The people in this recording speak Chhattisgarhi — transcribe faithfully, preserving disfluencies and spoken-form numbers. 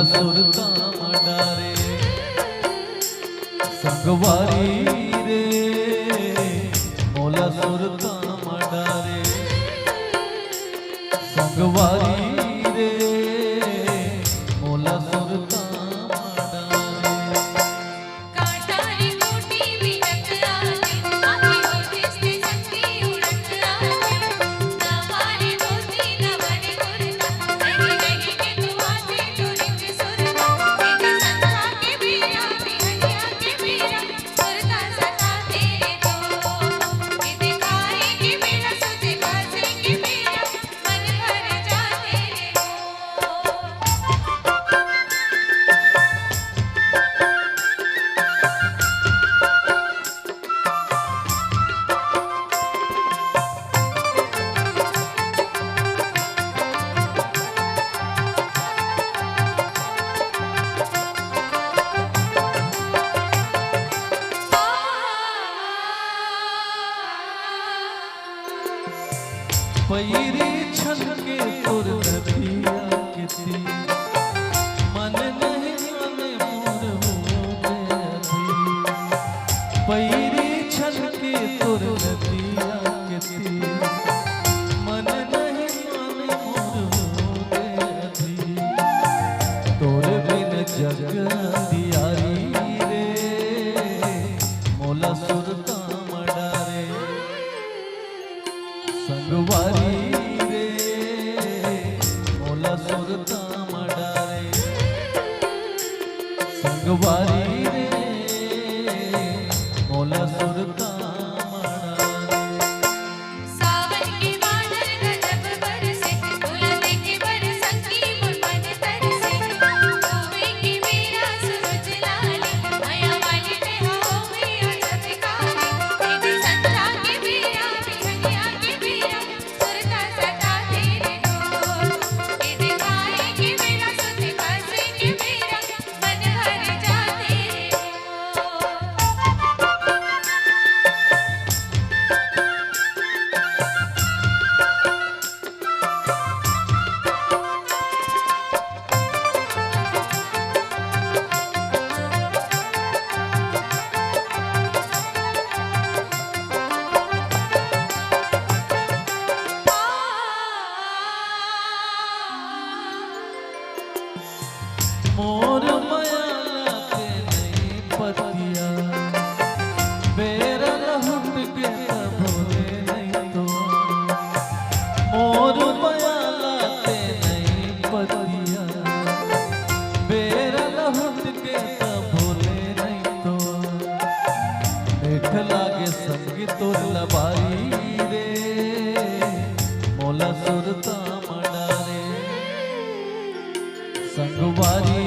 सुरता म डारे। संगवारी रे, मोला सुरता म डारे। संगवारी रे, मोला सुरता म डारे। पैरी छन के तोर नदिया के तीर, मन नहीं माने मोर हो गया धीर। पैरी छन के तोर नदिया के तीर, मन नहीं माने मोर हो गया धीर। तोर बिन जग अंधियारी रे, मोला सुरता म डारे। संगवारी रे, मोला सुरता म डारे। संगवारी रे, मोला सुरता म डारे। सावन के बादल गजब बरसे, तोला देखे बर संगी मोर मन तरसे। होवे के बेरा सूरज लाली, मया वाली में होवे आज अधिकारी। इदी संझा के बेरा, बिहनिया के बेरा, सुरता सदा तेरे को। इदी खाए के बेरा, सुत खासे के बेरा, मन भर जाते रे। मोर मया लाते नहीं पतिया, बेरा लहुट के तब ले नहीं तो। मोर मया लाते नहीं पतिया, बेरा लहुट के तब ले नहीं तो। मीठ लागे संगी तोर लबारी रे, मोला सुरता म डारे। संगवारी